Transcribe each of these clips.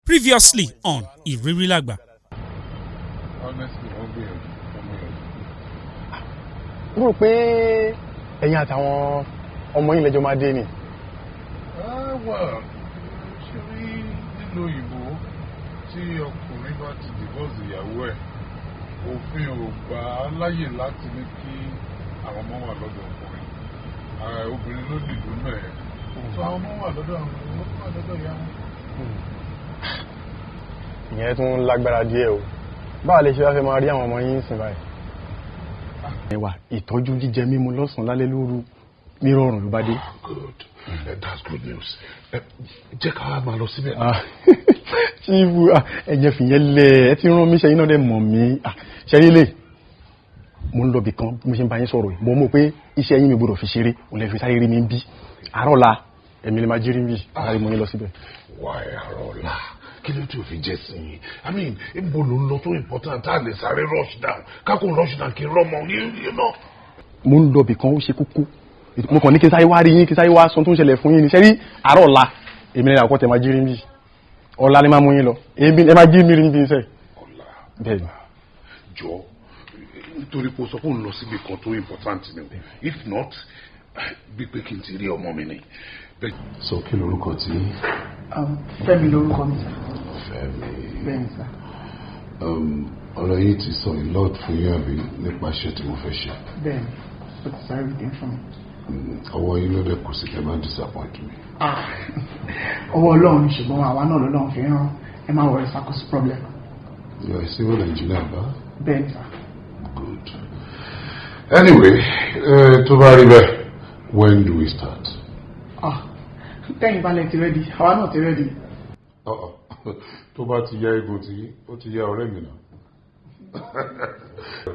Previously on Ìrírí Làgbà. Honestly, wọ́n gbìyànjú, wọ́n gbìyànjú. Mo rò pé ẹ̀yin àtàwọn ọmọ yín lẹ́jọ́ máa dé ni. Ah, well, ṣé rí nílùú òyìnbó, tí ọkùnrin bá ti divorce ìyàwó ẹ̀, òfin ò gbà á láyè láti ní kí àwọn ọmọ wà lọ́dọ̀ ọkùnrin. Ah, obìnrin ló nílùú mẹ́ẹ̀. So àwọn ọmọ wà lọ́dọ̀ àwọn ọmọ wà lọ́dọ̀ ìyá wọn. Ìyẹn tún lágbára díẹ̀ o. Báwo lè ṣe wá fẹ́ máa rí àwọn ọmọ yín sìn báyìí? Ẹwà ìtọ́jú, jíjẹ, mímu, lọ́sàn-án, lálẹ́, lóru, nírọ̀rùn ló bá dé. Good. That's good news. Jẹ́ ká wá máa lọ síbẹ̀. Ah, chief, ẹ̀jẹ̀ fìyẹn lẹ̀. Ẹ ti rán mi ṣe, yín náà dẹ̀ mọ̀ mí. Ah, ṣe rí lè mo ń lọ bì kan bí mo ṣe ń bá yín sọ̀rọ̀ yìí. Mo mọ̀ pé iṣẹ́ yín mi gbọ́dọ̀ fi ṣeré, òun lè fi sáré rí mi bí àárọ̀ la èmi lè máa jí rí bí sáré mo yín lọ síbẹ̀. Why àárọ̀ ọ̀la? Kí ló tí o fi jẹ́ sí i? I mean, ibo ló ń lọ tó important tá a lè sáré rush down? Kákò rush down kí n rọ́mọ ní. Mo ń lọ bì kan, ó ṣe kókó. Mo kàn ní kí n sáré wá rí yín, kí n sáré wá sọ tó ń ṣẹlẹ̀ fún yín ní sẹ́rí. Àárọ̀ ọ̀la èmi lè àkọ́kọ́ tẹ máa jí rí bí. Ọ̀la ni máa mú yín lọ, èmi ẹ máa jí mi rí bí sẹ́. Ọ̀la? Bẹ́ẹ̀ ni. Jọ, nítorí pé o sọ pé òun lọ síbi kan tó important ni o. If not, bí pé kí n ti rí ọmọ mi ni. So kí lorúkọ tí? Fẹ́mi lorúkọ mi, sir. Fẹ́mi? Bẹ́ẹ̀ ni, sir. Ọ̀rọ̀ yìí ti sọ a lot fún yín, àbí, nípa iṣẹ́ tí mo fẹ́ ṣe? Bẹ́ẹ̀ ni, ó ti sọ everything fún mi. Ọwọ́ yín ló dẹ̀ kù sí, kẹ́ máa disappoint me. Ah, ọwọ́ Ọlọ́run ni, ṣùgbọ́n àwa náà lọ́lọ́run fi rán. Ẹ má worry, sir, kò sí problem. You are a civil engineer, ba? Bẹ́ẹ̀ ni, sir. Good. Anyway, tó bá rí bẹ́ẹ̀, when do we start? Ah, tẹ́yìn balẹ̀ ti ready, àwa náà ti ready. Uh-uh. Tó bá ti yá igun tí ó ti yá ọ̀rẹ́ mi náà.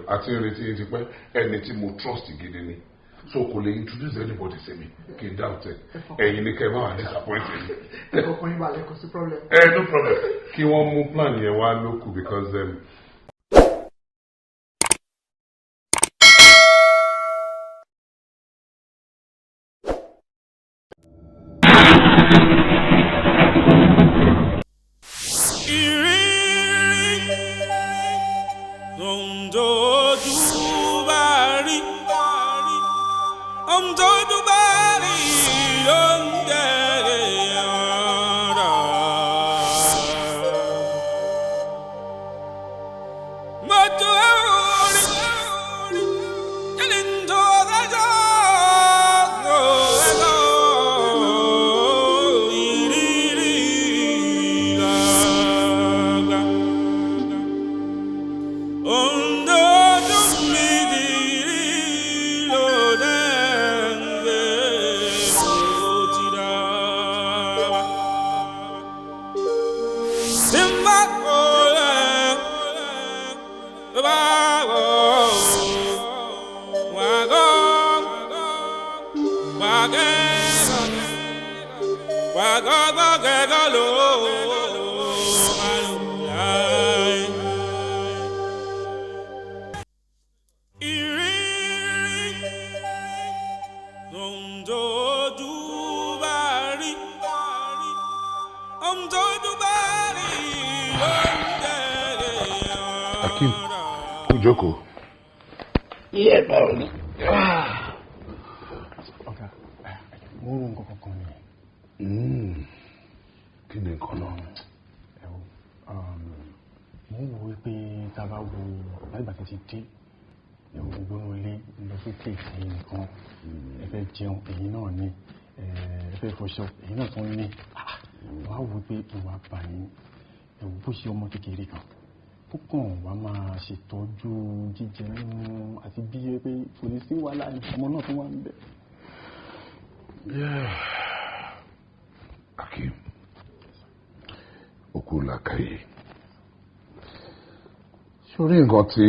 Àti ìrètí yín ti pẹ́. Ẹni tí mo trust gidi ni. So kò lè introduce anybody sí mi kí n doubt ẹ. Ẹ̀yin ni kẹ́ ẹ má wà disappoint mi. Ẹ kọ̀ọ̀kan yín balẹ̀, kò sí problem. Ẹ no problem. Kí wọ́n mú plan yẹn wá lókù because Ìrírí ohun tójú bá rí, ohun tójú bá rí ló ń tẹ̀lé ọ̀rọ̀. Mo tún rí kí ni tó dájọ́ ẹ̀kọ́ ìrírí làgbà. Ohun tójú mi ti rí ló dé ń gbé ó ti dá wa. Tí n bá kọ́ lẹ̀ tó bá wọ̀ wá gọ́ wá gẹ́gọ́ wá gọ́ gẹ́gọ́ ló máa lò láì. Ìrírí ohun tójú bá rí, ohun tójú bá rí ló ń tẹ̀lé. Akeem, kú jókòó. Iye báwo ni? Ọ̀gá, mo ń ro nǹkan kankan ni. Kí ni nǹkan náà? Ẹ wo, mo ń wo wípé tá a bá wo lágbà tí ti dé, ẹ wo gbogbo inú ilé lọ sókè, ẹ̀yin nìkan. Ẹ fẹ́ jẹun, èyí náà ni. Ẹ fẹ́ fọṣọ, èyí náà tún ní. Wàá wo pé ìwà bà yín. Ẹ wo bó ṣe ọmọ kékeré kan ó kàn wá máa ṣètọ́jú jíjẹ mímu àti bí ẹ pé kò ní sí wàhálà, ọmọ náà tún wà ń bẹ̀. Yeah. Akeem, ó kú làákàyè. Sórí nǹkan tí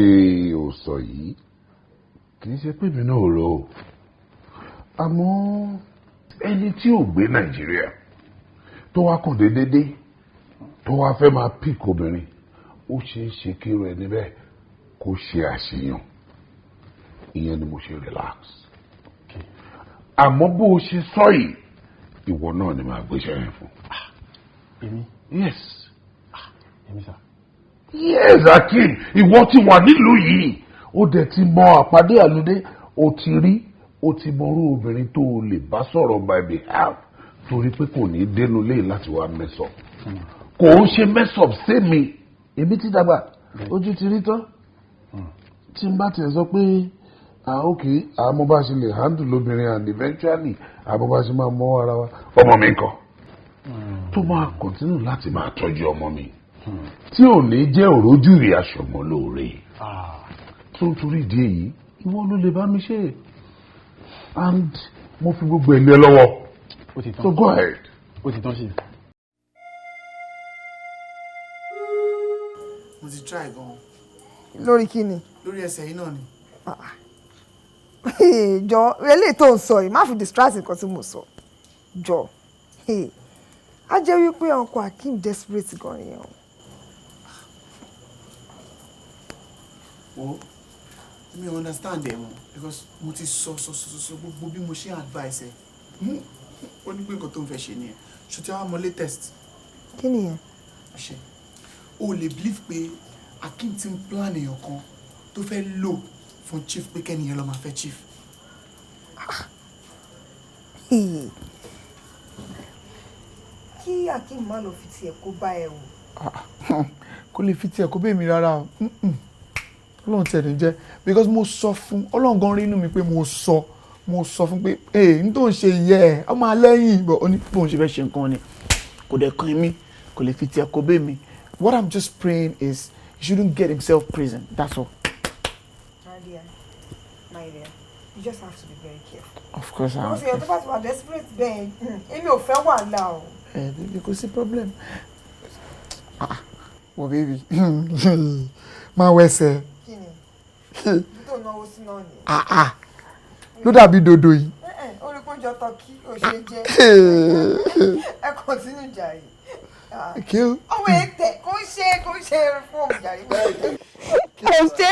o sọ yìí, kì í ṣe pé mi náà rò ó. Àmọ́ ẹni tí ò gbé Nàìjíríà tó wá kàn déédéé tó wá fẹ́ máa pick obìnrin, ó ṣeé ṣe kí irú ẹni bẹ́ẹ̀ kó ṣe àṣeyàn. Ìyẹn ni mo ṣe relax. Àmọ́ bó o ṣe sọ yìí, ìwọ náà ni màá gbéṣẹ́ yẹn fún. Èmi? Yes. Èmi sà. Yes, Akeem, ìwọ ti wà nílùú yìí, ó dẹ̀ ti mọ àpàdé àlùdé, ó ti rí, ó ti mọrú obìnrin tó o lè bá sọ̀rọ̀ by behalf, torí pé kò ní dénú lé láti wá mess up. Kò ń ṣe mess up sẹ́mi, èmi ti dàgbà, ojú ti rí tán. Tí n bá tiẹ̀ sọ pé, ah, ok, àmọ́ bá ṣe lè handle obìnrin and eventually àmọ́ bá ṣe máa mọ ara wa. Ọmọ mi ńkọ́? Tó máa continue láti máa tọ́jú ọmọ mi tí ò ní jẹ́ òrójú ìrì aṣọ̀mọ́ lóore. Tó ń torí ìdí èyí, ìwọ ló lè bá mi ṣe, and mo fi gbogbo ẹ̀ lé ẹ lọ́wọ́. Ó ti tán. So go ahead. Ó ti tán sí. Mo ti try gan. Lórí kí ni? Lórí ẹsẹ̀ yìí náà ni. Jọ, eléyìí tó ń sọ yìí, má fi distract nǹkan tí mo sọ. Jọ, á jẹ́ wípé Uncle Akeem desperate gan yẹn o. Wo, mi ò understand ẹ mọ́, because mo ti sọ sọ sọ sọ gbogbo bí mo ṣe advice ẹ. Ó ní pé nǹkan tó ń fẹ́ ṣe nìyẹn. Ṣó ti wá mọ latest? Kí nìyẹn? Ṣe o lè believe pé Akeem ti ń plan èèyàn kan tó fẹ́ lò fún chief, pé kẹ́niyẹn lọ máa fẹ́ chief? Hey. Kí Akeem má lọ fi tiẹ̀ kó bá ẹ o. Kò lè fi tiẹ̀ kó bẹ́ẹ̀ mi rárá o. Ọlọ́run tiẹ̀ ní jẹ́, because mo sọ fún Ọlọ́run gan rí inú mi pé mo sọ fún pé ee, n tó ń ṣe yẹ ẹ, ọ máa lẹ́yìn bọ̀. Ó ní bóun ṣe fẹ́ ṣe nǹkan ni, kò dẹ̀ kan mi, kò lè fi tiẹ̀ kó bẹ́ẹ̀ mi. What I'm just praying is he shouldn't get himself prison, that's all. My dear, my dear, you just have to be very careful. Of course I am. Because èèyàn tó bá ti wà desperate bẹ́ẹ̀, èmi ò fẹ́ wàhálà o. Ẹ baby, kò sí problem. Ah, wọ baby, máa wẹsẹ̀. Kí ni? Ibi tó náwó sí náà ni. Ah ah, ló dàbí dodo yìí. Ó rí kó jọ tọkí, ò ṣe jẹ. Ẹ continue jàre. Kí o. Ọmọ ẹ tẹ, kò ń ṣe fóònù jàre. Kò ń ṣe.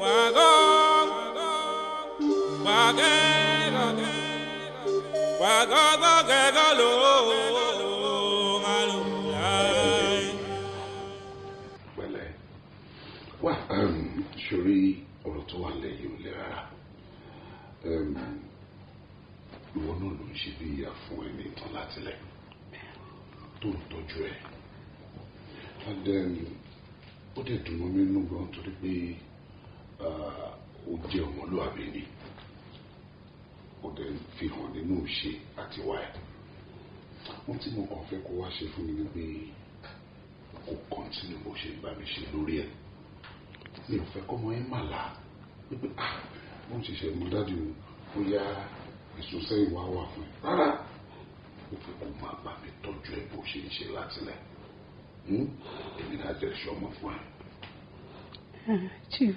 Wago, wagego, wago, gego lo, malo, lai. Pẹ̀lẹ́, wá sórí ọ̀rọ̀ tó wà lẹ́yìn ò le rárá. Ìwọ náà ló ń ṣe bí ìyá fún ẹni tán látilẹ̀ tó ń tọ́jú ẹ̀, and ó dẹ̀ dùn mọ́ mi nínú gan torí pé ó jẹ́ ọmọlúwàbí ni, ó dẹ̀ fi hàn nínú ìṣe àti ìwà ẹ̀. Ohun tí mo kàn fẹ́ kó wá ṣe fún mi ni pé kó continue bó ṣe ń bá mi ṣe lórí ẹ̀. Mi ò fẹ́ kọ́mọ ẹ̀ mà là wípé, ah, bó ń ṣiṣẹ́ mú dájú o, bóyá èso sẹ́yìn wá wà fún ẹ. Rárá, mo fẹ́ kó máa bá mi tọ́jú ẹ bó ṣe ń ṣe látilẹ̀. Èmi náà jẹ́ ṣọmọ fún ẹ. Chief,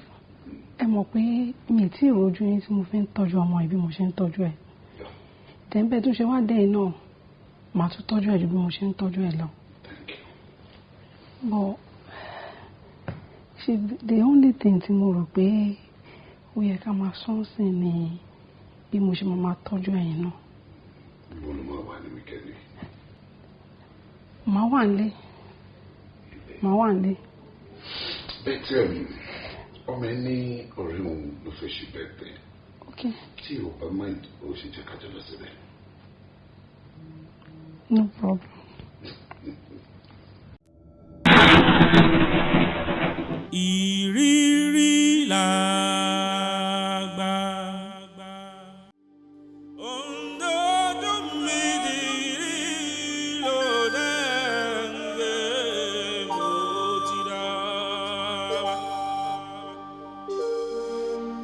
ẹ mọ̀ pé mi ì tí ì rojú yín tí mo fi ń tọ́jú ọmọ yìí bí mo ṣe ń tọ́jú ẹ̀. Tẹ̀ǹbẹ̀ tó ṣe wá dé yìí náà, màá tún tọ́jú ẹ̀ ju bí mo ṣe ń tọ́jú ẹ̀ lọ. Thank you. But ṣe the only thing tí mo rò pé ó yẹ ká máa sọ́nsìn ni bí mo ṣe máa tọ́jú ẹ̀yin náà. Ibo ló máa wà ní weekend? Màá wà nílé, màá wà nílé. Bẹ́ẹ̀ tí ọmọ ẹ ní ọ̀rẹ́ òun ló fẹ́ ṣe birthday. Okay. Tí o bá mind, o ṣe jẹ́ ká jọ lọ síbẹ̀. No problem. Ìrírí làgbà. Ohun tó dùn mí di rí ló dé ń gbé mo ti dá wa.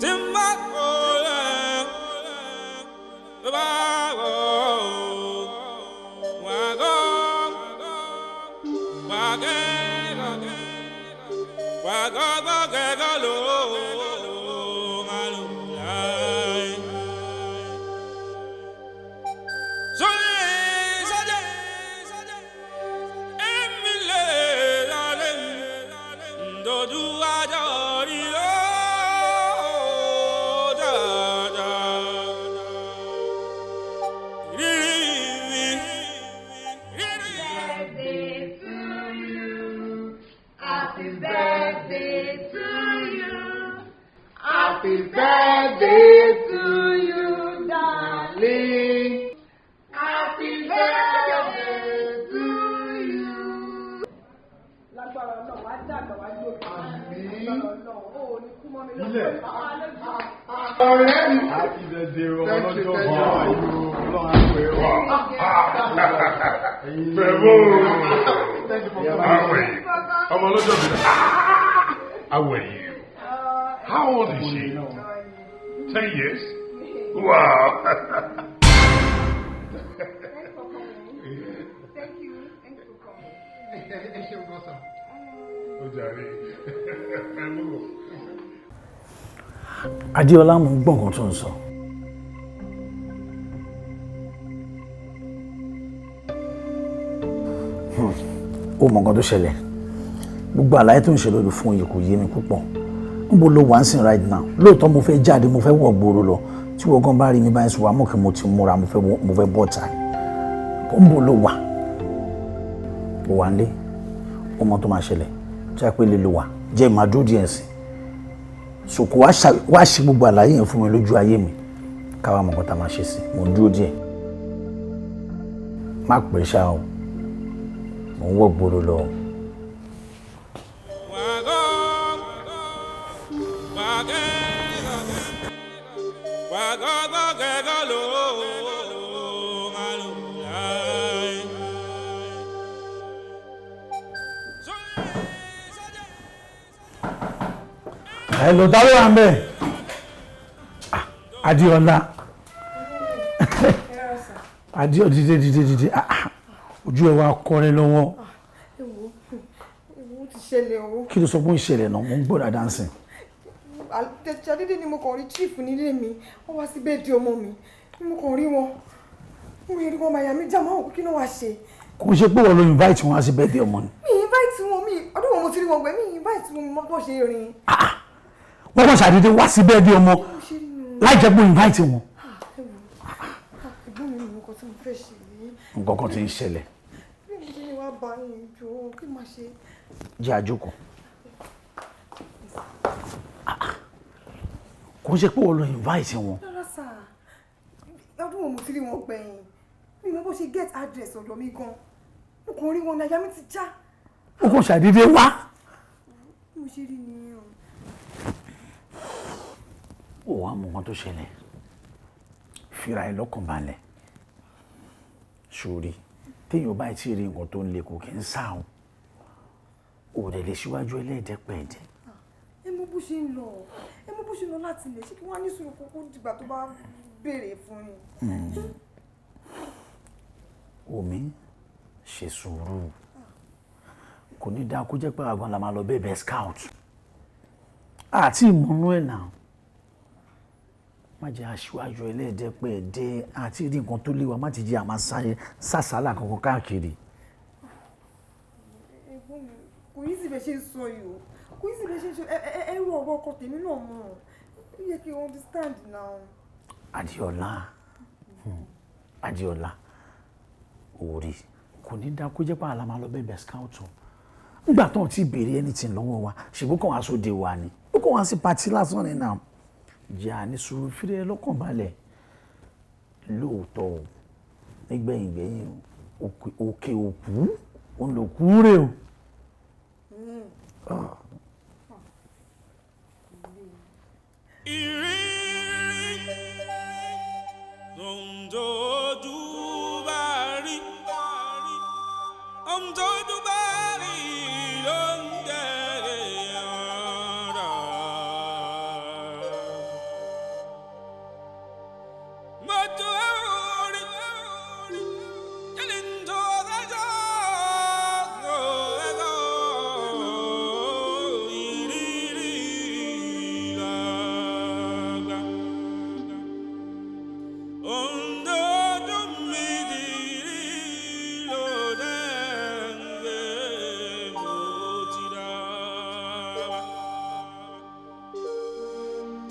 Tí n bá kó lẹ̀, tó bá wọ̀ ọ́, wà gọ́, wà gẹ́gọ́. Wagogogego lo, malo, lai. Sole, sade, emile, lale, ndodu adori lo, da, da. Riri, riri. Happy birthday to you, darling. Happy birthday to you. Lágbára Ọlọ́run, wàá dàgbà, wàá gbòòrò. Àmín. Lágbára Ọlọ́run, ó ò ní kú mọ́ mi lójú. Ilẹ̀. Lójú. Ọ̀rẹ́ mi. Happy birthday o, Thank you, ọlọ́jọ́ thank bọ̀ you. ayò ọlọ́run á pè é wá. Bẹ̀rù. Thank you for coming. Awẹ̀ yìí. Ọmọ ọlọ́jọ́ bí náà. Awẹ̀ yìí. How old is she? 10 years? Wow. Thanks for coming. Thank you. Thanks for coming. Ẹ ṣeun gan sir. Ó jàre. Ẹ mú bọ̀. Adéọlá, mo ń gbọ́ nǹkan tó ń sọ. Ó mọ nǹkan tó ṣẹlẹ̀. Gbogbo àlàyé tó ń ṣe lórí fún yìí kò yé mi púpọ̀. Níbo ló wà ń sìn right now? Lóòótọ́ mo fẹ́ jáde, mo fẹ́ wọ̀ gbòòrò lọ. Tí wọ́n gan bá rí mi báyìí sùn, wàá mọ̀ kí mo ti múra, mo fẹ́ bọ́ ta. Níbo ló wà? Ó wà nílé. Ó mọ tó máa ṣẹlẹ̀. Tí a pé lè lò wà, jẹ́ ìmáa dúró díẹ̀ sí so kò wá ṣe gbogbo àlàyé yẹn fún mi lójú ayé mi, káwa mọ̀ nǹkan tá a máa ṣe sí. Mò ń dúró díẹ̀, má pẹ́ ṣá o, mò ń wọ̀ gbòòrò lọ. Hello, ta ló wà ń bẹ̀? Ah, Adéọlá, Adéọ, dìde, dìde, dìde. Ah, ah, ojú ẹ wá kọrẹ lọ́wọ́. Ewo, ewo ti ṣẹlẹ̀ o. Kí ló sọ pé ó ń ṣẹlẹ̀ náà? Mo ń gbọ́ dáadáa ń sìn. Ṣàdédé ni mo kàn rí chief nílé mi. Wọ́n wá sí birthday ọmọ mi. Ni mo kàn rí wọn. Mo rí wọn, màyà mi já, máa wò kí ló wá ṣe. Kò ń ṣe pé wọ́n ló invite wọn wá sí birthday ọmọ ni? Mi invite wọn, mi ọdún wo mo ti rí wọn gbẹ, mi invite wọn, mi mọ bó ṣe rìn. Wọ́n kàn ṣàdédé wá sí birthday ọmọ láì jẹ́ pé invite wọn? Ẹ̀gbọ́n mi, mi nǹkan tí mo fẹ́ ṣe yìí. Nǹkan kan ti ń ṣẹlẹ̀. Bí mo ṣe ní wàá bá yín jọ, kí n máa ṣe? Jẹ́ àjókòó. Kò ń ṣe pé wọ́n ló invite wọn? Rárá sà, ọdún wo mo ti rí wọn gbẹ̀yìn, mi mọ bó ṣe get address ọ̀dọ̀ mi gan. Mo kàn rí wọn ní àyà mi ti já. Ó kàn ṣàdédé wá. Bí mo ṣe rí nìyẹn o. Ó wàá mọ nǹkan tó ṣẹlẹ̀. Fira ẹ lọ́kàn balẹ̀ sórí. Téèyàn bá ti rí nǹkan tó ń le, kò kí ń sá o. Ò dẹ̀ lè síwájú ẹlẹ́ẹ̀dẹ́pẹ̀ẹ́dẹ́. Ẹ mọ bó ṣe ń lọ, ẹ mọ bó ṣe ń lọ láti ilẹ̀. Ṣé kí wọ́n á ní sùúrù kókó dìgbà tó bá béèrè fún ni? Omi ṣe sùúrù. Kò ní dáa kó jẹ́ pé àgọ́ la máa lọ bẹ́ẹ̀ scout àti ìmọ̀nú ẹ̀ náà. Má jẹ́ aṣíwájú ẹlẹ́ẹ̀dẹ́pẹ̀ẹ́dẹ́ àti rí nǹkan tó léwa. Má ti jẹ́ àmà sáré sàsálà kankan káàkiri. Ẹ̀gbọ́n mi, kò yí sì bẹ́ẹ̀ ṣe ń sọ yìí o, kò yí sì bẹ́ẹ̀ ṣe ń sọ. Ẹ ẹ ẹ rú ọ̀rọ̀ ọkọ tèmi náà mọ̀ ọ́, ó yẹ kí n understand now. Adéọlá, Adéọlá, òòrì kò ní dáa kó jẹ́ pé àlà máa lọ bẹ́ẹ̀ scout o. Nígbà tó ń ti béèrè anything lọ́wọ́ wa, ṣùgbọ́n kàn wá sóde wa ni, ó kàn wá sí party lásán ni náà. Jẹ́ àní sùúrù, fírẹ́ lọ́kàn balẹ̀. Lóòótọ́ o, nígbẹ̀yìngbẹ̀yìn, òkè òkú òun ló kú rè o. Ah. Ìrírí ohun tójú bá rí, ohun tójú bá rí ló ń tẹ̀lé ọ̀rọ̀. Mo tó rí kíni tó dájọ́ ẹ̀dọ́ ìrírí làgbà. Ohun tójú mi ti rí ló dé ń gbé mo ti dá wa.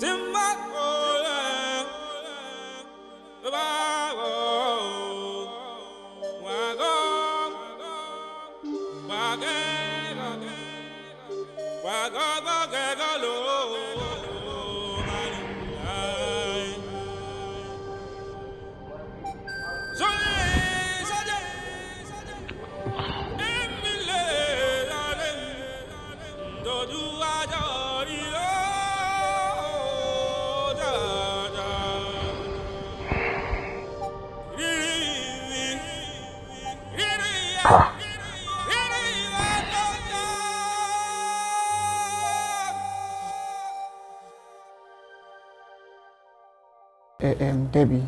Tí n bá kọ́ ẹ̀ tó bá wọ̀ wá gọ́ wá gẹ́ wá gọ́ gọ́ gẹ́ gọ́ ló máa Debbie,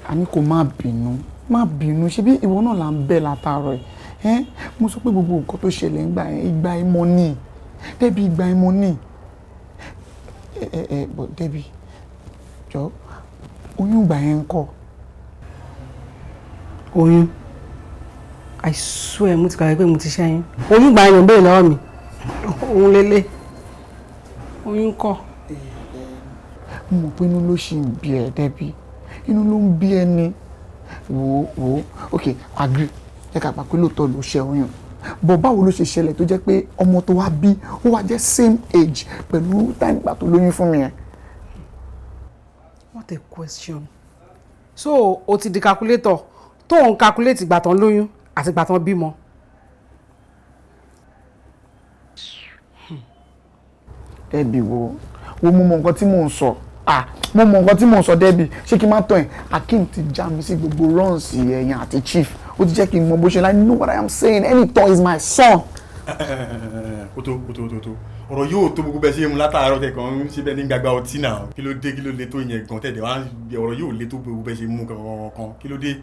a ní kó má bínú, má bínú. Ṣebí ìwọ náà là ń bẹ̀ látàárọ̀ ẹ̀. Mo sọ pé gbogbo nǹkan tó ṣẹlẹ̀ ń gbà yẹn, ìgbà ìmọ̀ ni. Debbie, ìgbà ìmọ̀ ni. But Debbie, jọ, oyún ìgbà yẹn ń kọ́. Oyún? I swear mo ti kàwé pé mo ti ṣẹ́yún. Oyún ìgbà yẹn ló ń béèrè lọ́wọ́ mi. Òun lélẹ̀. Oyún kọ́. Mo mọ̀ pé inú ló ṣì ń bí ẹ, Debbie. Inú ló ń bí ẹ ni. Wò ó, ok, agree. Jẹ́ ká gbà pé lóòótọ́ ló ṣe oyún. But báwo ló ṣe ṣẹlẹ̀ tó jẹ́ pé ọmọ tó wá bí ó wá jẹ́ same age pẹ̀lú time ìgbà tó lóyún fún mi yẹn? What a question. So o ti di calculator tó ń calculate ìgbà tán lóyún àti ìgbà tán bímọ. Debbie, wo wo, mo mọ nǹkan tí mò ń sọ. Ah, mo mọ nǹkan tí mò ń sọ, Debbie. Ṣé kí n má tán ẹ̀? Akeem ti já mi sí gbogbo runs ẹ̀yìn àti chief. Ó ti jẹ́ kí n mọ bó ṣe. I know what I am saying. Anything is my son. Ó tó, ó tó, ó tó, tó. Ọ̀rọ̀ yóò tó gbogbo bẹ́ẹ̀ ṣe é mu látàárọ̀ tẹ̀ kàn ń ṣe bẹ́ẹ̀ ní gbàgbà ọtí náà. Kí ló dé? Kí ló le tó yẹn gan tẹ̀lé wá? Ọ̀rọ̀ yóò le tó gbogbo bẹ́ẹ̀ ṣe mú kankan. Kí ló dé?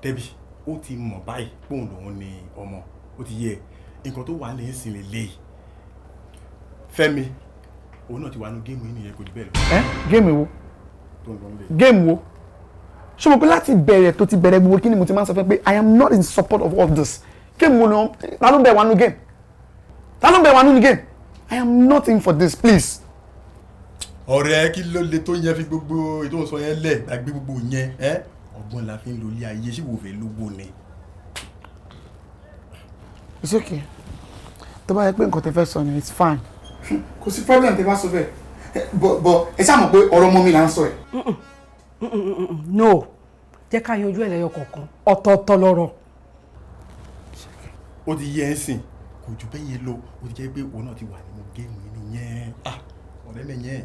Debbie, ó ti mọ̀ báyìí pòun lòun ni ọmọ. Ó ti yẹ nǹkan tó wà lẹ́yìn sìn lélẹ́yìí. Fẹ́mi, òun náà ti wà nínú game yìí nìyẹn, kò jù bẹ́ẹ̀ lọ. Ẹ game wo? Tó ń lọ nílé. Game wo? Ṣé mo pé láti bẹ̀rẹ̀ tó ti bẹ̀rẹ̀ gbogbo kí ni mo ti máa ń sọ fẹ́ pé I am not in support of all this. Game wo ni wọ́n? Ta ló ń bẹ̀ wá nínú game? Ta ló ń bẹ̀ wá nínú game? I am not in for this, please. Ọ̀rẹ́, kí ló le tó yẹn? Fi gbogbo ètò ìsọ yẹn lẹ̀, gbàgbé gbogbo yẹn. Ẹ́ ọgbọ́n la fi ń lo ilé ayé. Ṣé wò fẹ́ lówó ni? It's okay. Tó bá yẹ pé nǹkan tẹ́ fẹ́ sọ ni, it's fine. Kò sí problem tẹ́ bá sọ bẹ́ẹ̀. But ẹ ṣáà mọ̀ pé ọ̀rọ̀ ọmọ mi là ń sọ ẹ̀. No, jẹ́ ká yanjú ẹ̀ lẹ́yọ kọ̀ọ̀kan, ọ̀tọ̀ọ̀tọ̀ lọ́rọ̀. Ó ti yẹ ẹ́ sìn, kò jù bẹ́ẹ̀ yẹn lọ. Ó ti jẹ́ pé òun náà ti wà nínú game yìí nìyẹn. Ah, ọ̀rẹ́ mi yẹn.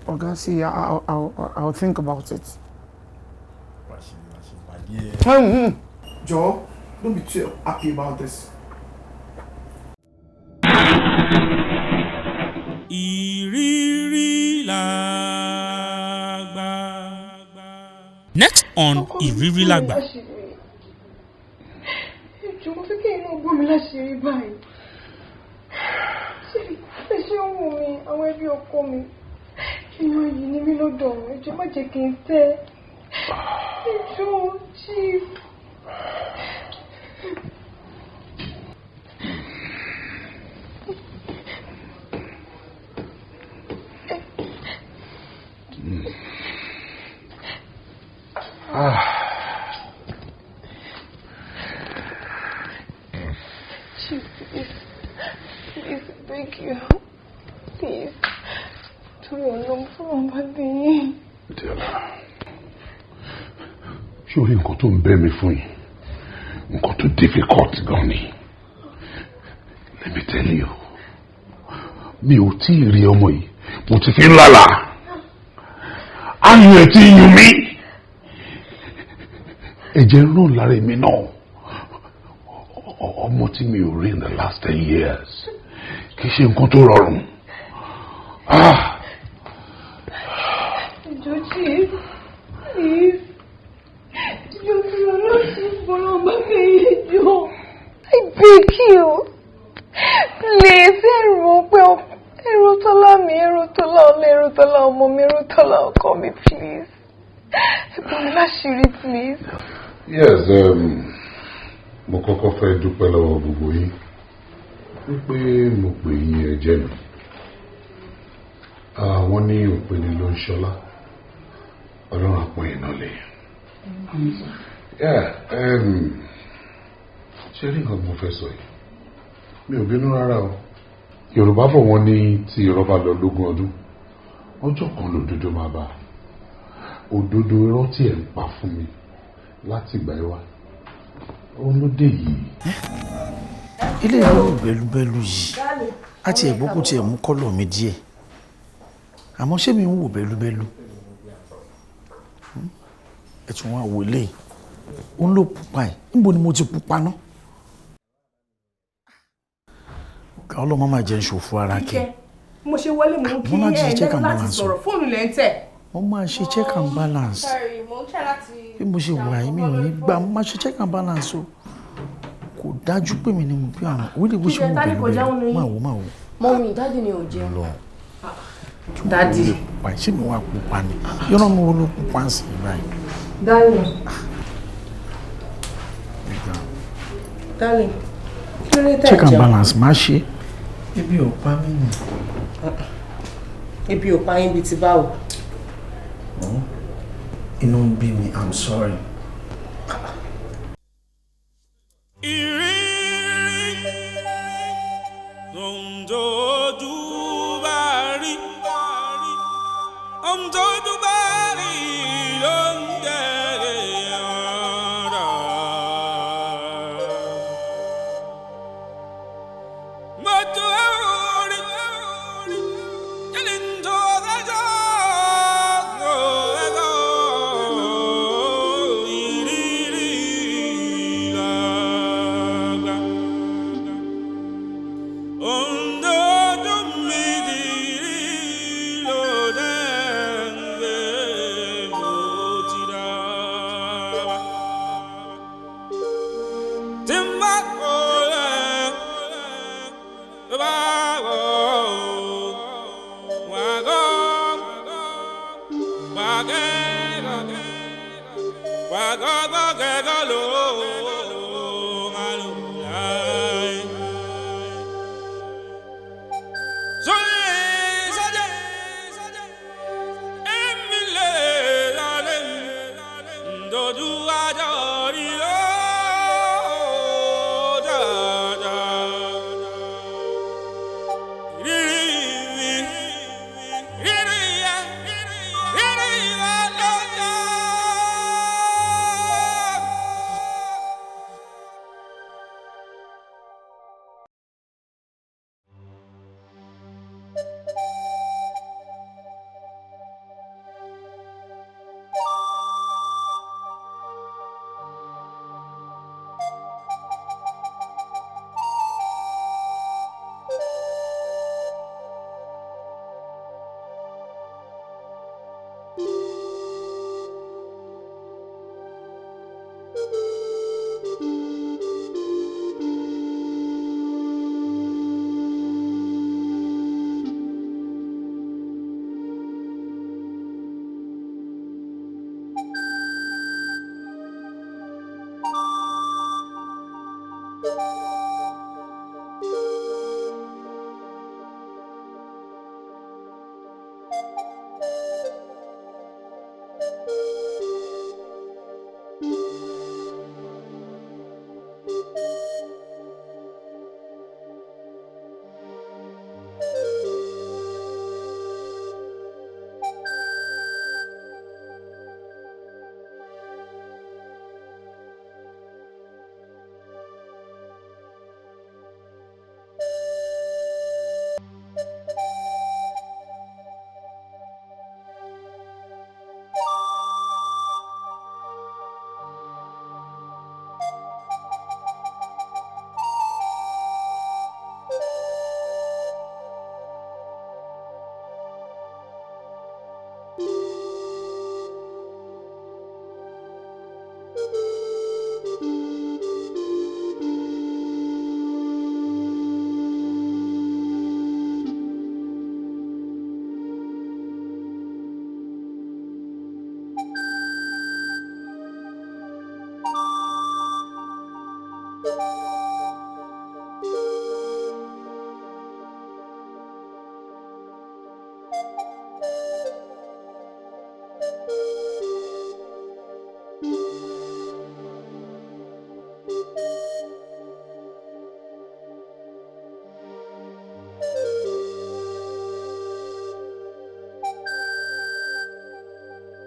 Ọ̀gá, see, I'll think about it. Wàá ṣe, wàá ṣe ìpàdé ẹ̀. Jọ̀ọ́, don't be too happy about this. Ìrírí làgbà. Next on Ìrírí Làgbà. Ìjọ, mo fẹ́ kí inú bò mí láṣìírí báyìí. Ṣé ẹ ṣe ń wò mí? Àwọn ẹbí ọkọ mi, èèyàn yìí ní mí lọ́dọ̀ wọn. Ìjọ, má jẹ́ kí n tẹ́. Ìjọ, chief. Ah. Chief, please, please, beg you, please. Torí Ọlọ́run, fún ọba bí yín. Diola, ṣé o rí nǹkan tó ń bẹ́ mi fún yìí? Nǹkan tó difficult gan ni. Let me tell you, mi ò tí ì rí ọmọ yìí, mo ti fi ń lálàá. Ayọ̀ ẹ̀ ti yùn mí. Ẹ̀jẹ̀ ń ràn lára èmi náà. Ọmọ tí mi ò rí in the last 10 years, kì í ṣe nǹkan tó rọrùn. Ah! Ìjọ, chief, please. Ìjọ, torí Ọlọ́run, chief, bọ́lá ọba mi, ìjọ. I beg you. Please, ẹ̀rù pé ẹ̀rù tọ́lá mi, ẹ̀rù tọ́lá ọlọ́, ẹ̀rù tọ́lá ọmọ mi, ẹ̀rù tọ́lá ọkọ mi, please. Ẹ bò mí láṣìírí, please. Yes, mo kọ́kọ́ fẹ́ dúpẹ́ lọ́wọ́ gbogbo yín wípé mo pè yín, ẹ jẹ́ mi. Àwọn ní òpin ló ń ṣọlá. Ọlọ́run àpọ̀ yìí náà lè. Yeah, ṣé rí nǹkan tí mo fẹ́ sọ yìí? Mi ò bínú rárá o. Yorùbá bọ̀, wọ́n ní tí irọ́ bá lọ lógún ọdún, ọjọ́ kan lòdodo máa bá a. Òdodo irọ́ tí ẹ̀ ń pa fún mi láti ìgbà yìí wá, Òun ló dé yìí. Ilé ìlú bẹ́lúbẹ́lú yìí àti ẹ̀gbọ́n kò tiẹ̀ mú kọ́lọ̀ mi díẹ̀, àmọ́ ṣé mi ń wò bẹ́lúbẹ́lú? Ẹ tún wá wò lé, òun ló pupa ẹ̀. Níbo ni mo ti pupa ná? Ọlọ́mọ máa jẹ́ ṣòfò ara kẹ. Mo ṣe wọlé, mo ń kí ẹ lẹ́nu láti sọ̀rọ̀, fóònù lẹ́ ń tẹ̀. Mo máa ṣe check and balance. Sorry, mo ń try láti. Bí mo ṣe wà yìí, mi ò ní gbà, mo máa ṣe check and balance o. Kò dájú pé mi ni mo bí àwọn wílé bó ṣe wò bẹ́lúbẹ́lú. Máa wò, máa wò. Mummy, daddy ni ò jẹun. Lọ. Daddy. Ṣé mi wá pupa ni? Yọ̀nà mi wo ló pupa ń sìn báyìí? Darling. Darling. Kí ló dé tẹ̀ Check and jẹun? balance má ṣe. Ebi ò pa mí nì. Ebi ò pa yín bíi ti báwo? Inú ń bí mi, I'm sorry. Ìrírí ohun tójú bá rí, ohun tójú bá rí ló ń tẹ̀lé ọ̀rọ̀. Mo tún rí kí ni tó dájọ́ ẹ̀kọ́ ìrírí làgbà. Ohun tójú mi ti rí ló dé ń gbé mo ti dá wa. Tí n bá kọ́ lẹ̀, tó bá wọ̀ ọ́, wà á gọ́, wà á gẹ́gọ́, wà á gọ́ gọ́ gẹ́gọ́ ló máa lò láì. Sórí sọ́jẹ́, èmi lè lálẹ́ dojú àjọ rí ó dáadáa. Rírí mi, rírí yẹ, rírí wa lọ́jọ́.